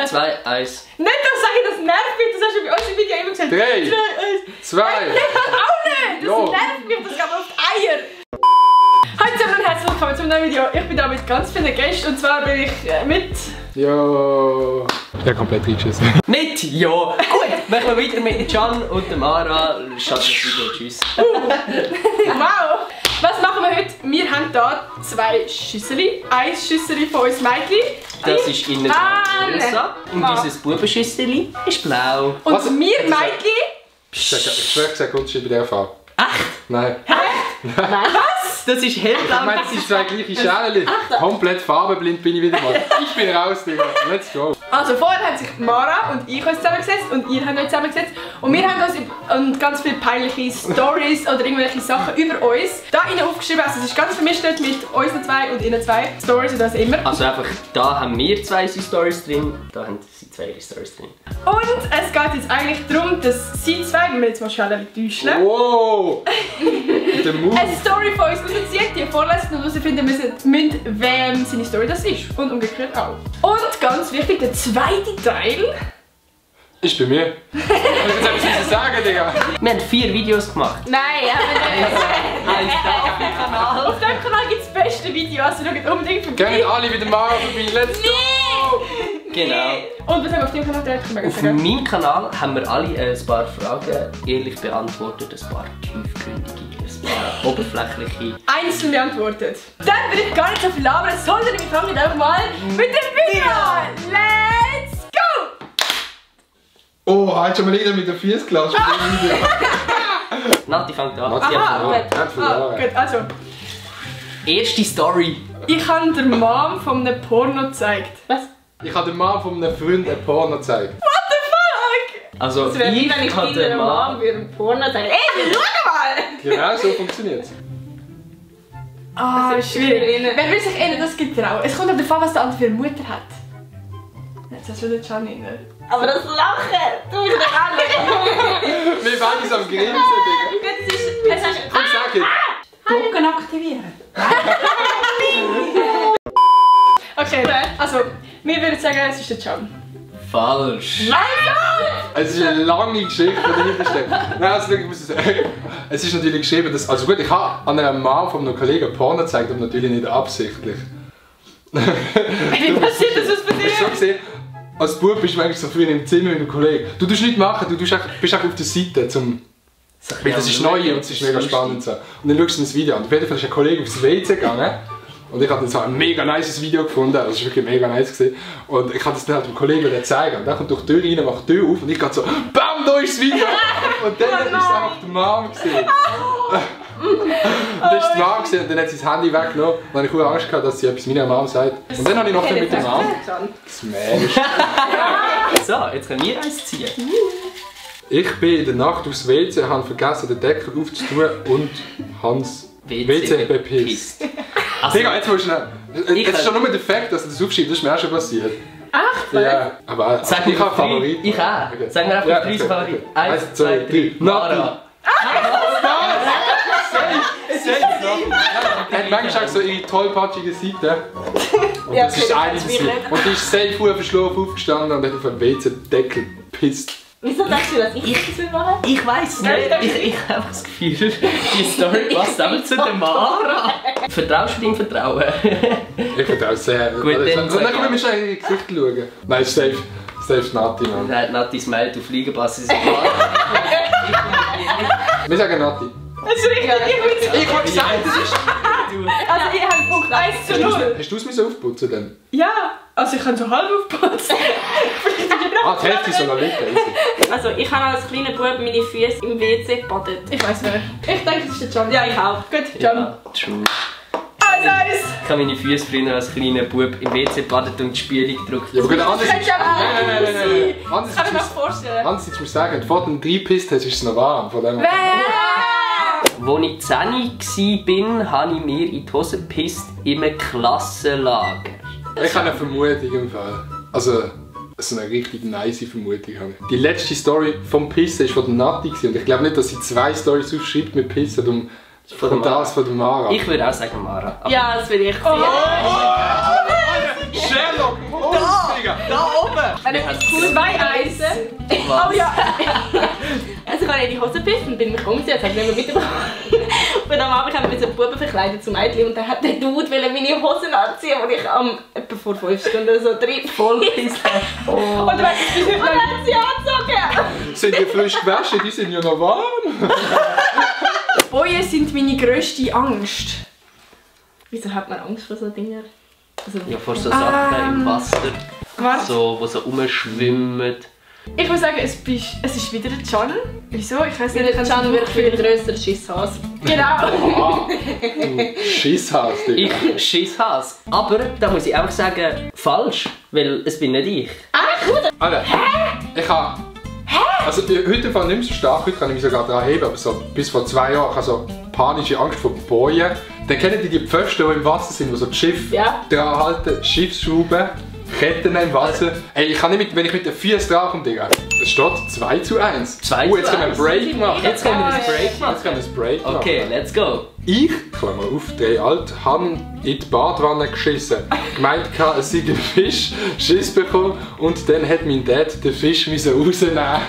3, 2, 1. Nicht, dass sagen, das nervt mich, das hast du bei uns im Video immer gesagt. 3, 2. Nein, auch nicht! Das nervt mich, das geht auf die Eier. Hallo zusammen und herzlich willkommen zum neuen Video. Ich bin da mit ganz vielen Gästen und zwar bin ich mit... Jo. Ja, komplett reingeschissen. Mit? Ja. Gut, machen wir weiter mit Can und der Mara. Schaut das Video, tschüss. Wow! Was machen wir heute? Wir haben hier 2 Schüsseli. Ein Schüsseli von uns Mädchen. Das ist innen rosa. Und dieses Bubenschüsseli ist blau. Und was? Wir Mädchen... Ich schwöre, ich sage Unterschied bei der Farbe. Echt? Nein. Echt? Nein. Was? Das ist hellblau. Ich meine, das sind 2 gleiche Schälen. Komplett farbenblind bin ich wieder mal. Ich bin raus, Digga. Let's go. Also vorher haben sich Mara und ich uns zusammengesetzt und ihr habt euch zusammengesetzt. Und wir haben uns ganz viele peinliche Stories oder irgendwelche Sachen über uns da rein aufgeschrieben. Also es ist ganz vermischt mit uns 2 und ihnen 2 Stories und das immer. Also einfach, da haben wir 2 Stories drin, da haben sie 2 Stories drin. Und es geht jetzt eigentlich darum, dass sie 2, wenn wir jetzt mal schnell täuschen. Wow! Der Move! Eine Story von uns rauszieht, die vorlesen und herausfinden müssen, wem seine Story das ist. Und umgekehrt auch. Und ganz wichtig, der zweite Teil. Ich bin mir. Ich muss jetzt etwas sagen, Digga. Wir haben 4 Videos gemacht. Nein, aber nicht. Eins da auf dem Kanal. Auf diesem Kanal gibt es das beste Video, also schaut unbedingt vorbei. Gehen alle wieder mal vorbei, let's go! Genau. Und was haben wir auf deinem Kanal gedreht? Auf meinem Kanal haben wir alle ein paar Fragen ehrlich beantwortet, ein paar tiefgründige, ein paar oberflächliche. Einzeln beantwortet. Dann will ich gar nicht so viel labern, sondern wir fangen einfach mal mit dem Video an. Let's go! Oh, halt schon mal jeder mit der Füße gelassen. Nati fängt an. Aha, gut, also. Erste Story. Ich habe der Mom von einem Porno gezeigt. Was? Ich habe der Mann von einem Freund ein Porno gezeigt. What the fuck? Also Das wäre wie wenn ich deiner Mom für einen Porno zeige. Ey, schau mal! Genau, so funktioniert es. Ah, schwierig. Wer will sich erinnern, das gibt es auch. Es kommt auf den Fall, was der andere für eine Mutter hat. Jetzt hast du den Can rein. Aber das Lachen! Du musst dich anschauen! Wir beide sind am Grinsen, Digga. Komm, sag jetzt. Glocken aktivieren! Okay, also, wir würden sagen, es ist der Can. Falsch. Es ist eine lange Geschichte, die dahinter steckt. Nein, also, ich muss sagen, es ist natürlich geschrieben, dass... Also gut, ich habe an einem Mann von einem Kollegen Porno gezeigt, aber natürlich nicht absichtlich. Wie passiert das bei dir? Hast du schon gesehen? Als Bub bist du eigentlich so früh im Zimmer mit einem Kollegen. Du tust nichts machen, du bist einfach auf der Seite zum... Weil das ist neu und es ist mega spannend. So. Und dann schaust du das Video an. Auf jeden Fall ist ein Kollege aufs WC gegangen. Und ich habe dann so ein mega nice Video gefunden. Das war wirklich mega nice gewesen. Und ich habe das dann halt dem Kollegen zeigen. Und der kommt durch die Tür rein, macht die Tür auf und ich gehe so BAM, da ist das Video! Und dann ist es einfach die Mom gesehen. Und dann ist die Mom gesehen und dann hat sie das Handy weggenommen. Und dann habe ich Angst gehabt, dass sie etwas meiner Mom sagt. Und dann habe ich noch mit der Mom gesmashed. So, jetzt können wir eins ziehen. Ich bin in der Nacht aufs WC, habe vergessen den Deckel aufzutun und Hans WC bepisst. Also, Digga, jetzt musst du schnell. Es ist schon nur der Fakt, dass du das aufschiebst, das ist mir auch schon passiert. Echt? Ja, aber sag ich mir habe Favoriten. Ich auch. Okay. Sagen wir einfach Ja, 3 okay. Favoriten. Okay. 1, 2, 3. Mara. Er hat manchmal auch so ihre tollpatschige Seite. Und das ist eine davon. Und die ist safe verschlafen aufgestanden und hat auf den WC-Deckel gepisst. Wieso denkst du, dass ich das will machen? Ich weiss nicht. Ich habe das Gefühl, die Story passt auch zu der Mara. Vertraust du deinem Vertrauen? Ich vertraue sehr. Gut, dann dann können wir schon in die Gesicht schauen. Nein, ist safe Nati, Mann. Nein, Nati smilet auf Liegepass. Ist klar. Wir sagen Nati. Das ist richtig. Ich habe gesagt, das ist... Also, ich habe Punkt 1 zu 0. Hast du es mir aufputzen dann? Ja, also ich kann so halb aufputzen. Ah, die Hälfte ist sogar weg. Also, ich habe als kleiner Bub meine Füße im WC gebadet. Ich weiß nicht. Ich denke, das ist der Can. Ja, ich auch. Gut, Can. Ja, true. Nice. Ich habe meine Füße früher als kleiner Bub im WC gebadet und die Spüle gedrückt. Ja, aber anders Das kannst du aber Nein. Das kann ich mir vorstellen. Anders musst du sagen, vor dem 3 gepisst hast, ist es noch warm. Von dem Wer? Als ich 10 war, habe ich mir in die Hose gepisst im Klassenlager. Ich habe eine Vermutung im Fall. Also, so eine richtig nice Vermutung habe ich. Die letzte Story vom Pissen war von der Nati und ich glaube nicht, dass sie 2 Stories aufschreibt mit Pissen und das von der Mara. Ich würde auch sagen Mara. Ja, das will ich. Sherlock! Da oben! Wir haben Cool. 2-1. Was? Oh ja. Also ich habe in die Hose gepisst und bin mich umgezogen, habe nicht mehr mitbekommen. Und am Abend haben wir so Buben verkleidet zum Mädchen und dann hat der Dude meine Hosen anziehen, und ich etwa vor 5 Stunden so drin voll gepisst habe. Und weißt du, Und dann hat sie angezogen. Sind die frisch gewaschen? Die sind ja noch warm. Bojen sind meine grösste Angst. Wieso hat man Angst vor so Dingen? Also, Ja, vor so Sachen im Wasser, Warte. so, wo so rumschwimmen. Ich muss sagen, es ist wieder der Can. Wieso? Ich weiß weil nicht, der Can wirklich viel grösser Schisshase. Genau. Ah, du Schisshas, Digga. Ich Schisshas. Aber da muss ich auch sagen, falsch, weil es bin nicht ich. Alter, ich habe... Also heute fand ich nicht mehr so stark, heute kann ich mich sogar daran heben, aber so bis vor 2 Jahren ich habe so panische Angst vor Bojen. Dann kennen die Pföste, die im Wasser sind, wo so das Schiff dran halten, Schiffsschrauben, Ketten im Wasser. Ey, ich kann nicht mit, wenn ich mit den Füßen dran komme, Digga. Es steht 2:1. 2:1. Jetzt können wir einen Break machen. Jetzt können wir das Break machen. Jetzt können wir einen Break machen. Okay, let's go. Ich, Klammer auf, der alt, habe in die Badwanne geschissen. Gemeint, es sei ein Fisch, Schiss bekommen und dann hat mein Dad den Fisch rausnehmen.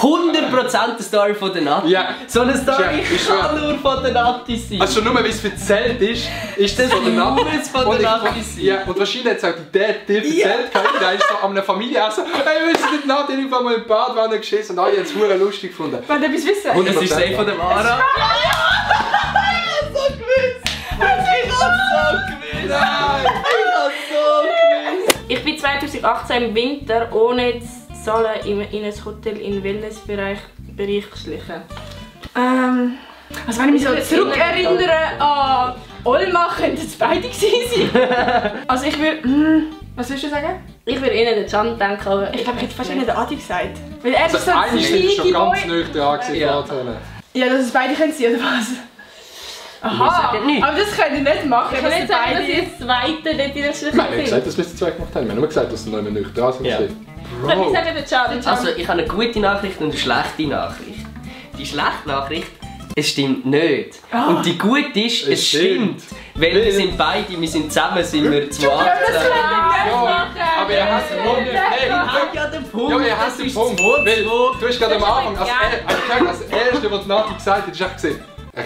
100% die Story von der Nati. Ja. So eine Story Ich kann nur von der Nati sein. Also schon nur, wie es erzählt ist das von der muss Nati. von der Und Nati sein. ja, und wahrscheinlich hat es auch die Dad dir erzählt. Da ist so an einer Familie auch so, hey, wisst ihr nicht, Nati, ich habe mal in die Badwanne geschissen und alle haben es verdammt lustig gefunden. Wollt ihr etwas wissen? Und- Es ist der von der Mara. Ich bin 2018 im Winter ohne zu zahlen in ein Hotel in Wellnessbereich geschlichen. Also wenn ich mich so zurückerinnere an Olmach, könnten es beide gewesen sein. Also ich würde... was willst du sagen? Ich würde eher den Can denken, aber Ich glaube, ich hätte fast eher den Adi gesagt. Weil er ist so ein Eigentlich sind wir schon sneaky ganz Boy. nüchtern angesehen. Ja. Ja, dass es beide können sein, oder was? Aha, sagen nichts. aber das könnt ihr nicht machen. ich kann dass nicht ihr sagen, dass beide- ich das Zweite dort in der Schliche Nein, wir haben gesagt, bin. dass wir es zu zweit gemacht haben. Wir haben nur gesagt, dass sie noch immer nüchtern sind. Ja. Kann ich sagen, den Can? Also, ich habe eine gute Nachricht und eine schlechte Nachricht. Die schlechte Nachricht, es stimmt nicht. Und die gute ist, es stimmt. Weil wir sind beide, wir sind zusammen, sind wir zu Ja, das könnt ihr nicht Ja, machen. aber er hat den Punkt. Ja, der Punkt. Ja, er hat den Punkt. Weil du hast gerade am Anfang, als Erste, was Nati gesagt hat, hast du echt gesehen.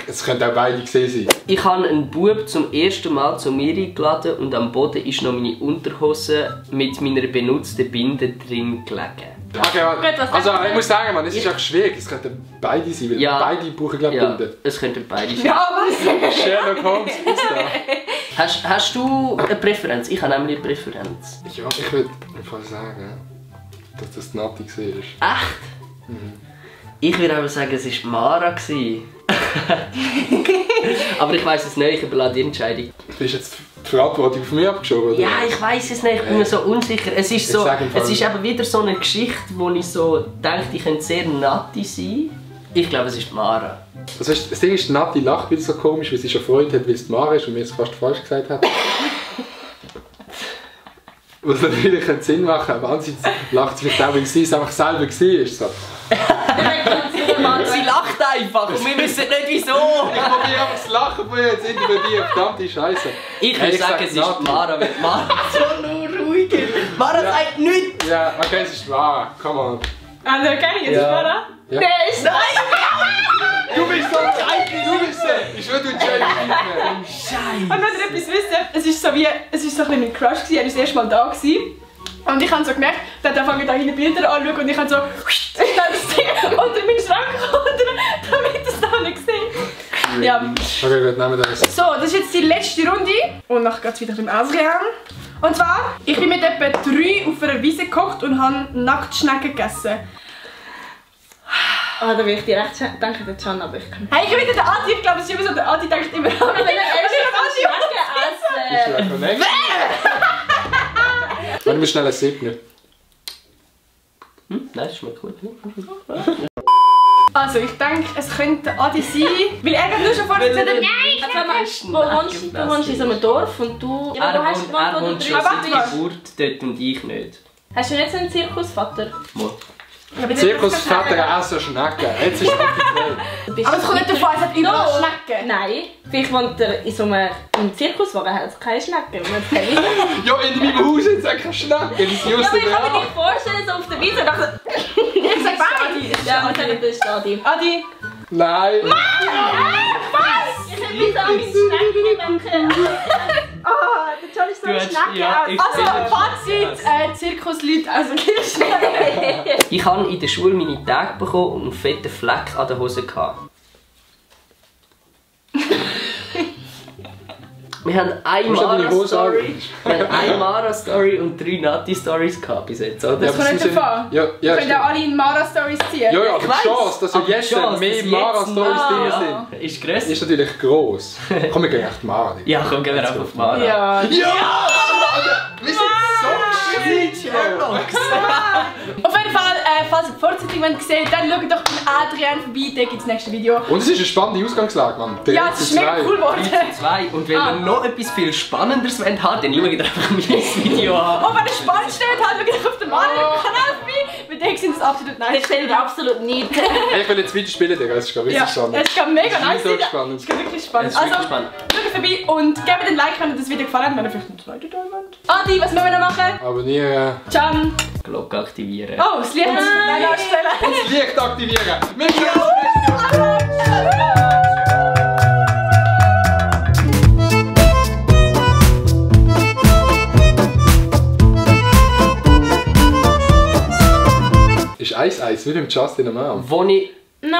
Es könnte auch beide gesehen sein. Ich habe einen Bub zum ersten Mal zu mir eingeladen und am Boden ist noch meine Unterhose mit meiner benutzten Binde drin gelegen. Okay, Gut, was also sagst du? ich muss sagen, man, es ist auch schwierig. Es könnten beide sein, weil Ja. beide brauchen glaube ich Ja, Binden. es könnten beide sein. Ja, was? Sherlock Holmes ist da. Hast du eine Präferenz? Ich habe nämlich eine Präferenz. Ja, ich würde einfach sagen, dass das die Nati gesehen ist. Echt? Ich würde aber sagen, es war Mara gewesen. Aber ich weiss es nicht, ich überlasse die Entscheidung. Du hast jetzt die Verantwortung auf mich abgeschoben, oder? Ja, ich weiss es nicht, ich bin mir so unsicher. Es ist, so, sag im Fall- es ist eben wieder so eine Geschichte, wo ich so denke, die könnte sehr Nati sein. Ich glaube, es ist Mara. Das heißt, das Ding ist, die Nati lacht wieder so komisch, weil sie schon Freude hat, weil es die Mara ist und mir es fast falsch gesagt hat. Was natürlich keinen Sinn machen, aber andererseits lacht sie vielleicht auch, weil sie es einfach selber war. So. Sie lacht einfach und wir wissen nicht wieso. Ich probiere einfach das Lachen von ihr jetzt hinter dir, verdammte Scheiße. Ich würde sagen, es ist Nati. Mara, weil Mara so nur ruhiger. Mara sagt nichts. Ja, okay, es ist wahr. Come on. Also, kenn ich jetzt Ja. Mara? Ja. Der ist... Du bist so geil, du bist es! Ich schwöre, du checkst nicht mehr. Und wenn ihr etwas wisst, es ist so wie... Es ist so ein bisschen mein Crush gewesen, er war das erste Mal da gewesen. Und ich habe so gemerkt, der hat angefangen da hinten Bilder anzuschauen und ich habe so... das Ding unter meinen Schrank geholt, damit es noch nicht sieht. Ja. Okay, gut, nehmen wir das. So, das ist jetzt die letzte Runde. Und nachher geht es wieder beim Adrian. Und zwar, ich bin mit etwa 3 auf einer Wiese gekocht und habe Nacktschnecken gegessen. Ah, da will ich dir recht denken, der Can, aber ich kann Hey, ich bin der Adi, ich glaube, es ist immer so, der Adi denkt immer an mich. Ich schlage von nächstes. Warte mal schnell ein Siebner. Nein, das schmeckt gut. Also, ich denke, es könnte Adi sein, weil er hat nur schon vorher gesagt, Du wohnst in so einem Dorf und du... Er wo hast wohnt schon Aber seit warte mal. Geburt dort und ich nicht. Hast du nicht so einen Zirkusvater? Mo. Zirkusväter essen Schnecken. Jetzt ist es offiziell. Aber es kommt nicht davon, es hat überall Schnecken. Nein, vielleicht wohnt er in so einem Zirkuswagen, hat es keine Schnecken. Ja, in meinem Haus sind es auch keine Schnecken. Das ist just aber ich kann mir nicht vorstellen, so auf der Wiese. Ich sag Adi. Ja, ich sage, das ist Adi. Adi. Nein. Was? Ich habe mich an meine Schnecken gemerkt. Ah, der John ist so eine Schnecke aus. Also, Fazit, Zirkusleute, also Kirschnecken. Ich habe in der Schule meine Tage bekommen und einen fetten Fleck an der Hose gehabt. Wir haben eine Mara-Story und 3 Nati-Stories gehabt bis jetzt, oder? Das kommt nicht davon. Ja, Wir können auch alle in Mara-Stories ziehen. Ja, aber die Chance, dass wir jetzt mehr Mara-Stories drin sind, ist grösser. ist natürlich gross. Komm, wir gehen echt Mara. Ja, komm, gehen wir einfach auf Mara. Ja. Ja! Wir sind so gescheit, Sherlocks! Auf jeden Fall, falls ihr die Fortsetzung seht, dann schaut doch bei Adrian vorbei, da gibt es das nächste Video. Und es ist eine spannende Ausgangslage, Mann. Ja, es ist mega cool geworden. 2. Und wenn ihr noch etwas viel Spannenderes wollt, dann schaut einfach mein Video an. Und wenn ihr spannend steht, halt schaut auf den Mara-Kanal vorbei, weil da sind es absolut nice. Das stelle ich absolut nicht. Ich will jetzt weiterspielen, Digga. Das ist gerade richtig spannend. Es ist gerade mega nice. Das ist spannend. Es ist wirklich spannend. Es ist wirklich Also, spannend. schaut vorbei und gebt den Like, wenn euch das Video gefallen hat, wenn ihr vielleicht einen zweiten Teil wollt. Adi, was müssen wir noch machen? Abonnieren. Can. Glocke aktivieren. Oh, das Licht anstellen. Und das Licht aktivieren. Wir sehen uns nächste Woche. Ist Eis, wie beim Justin am Arm. Wo ich... Nein.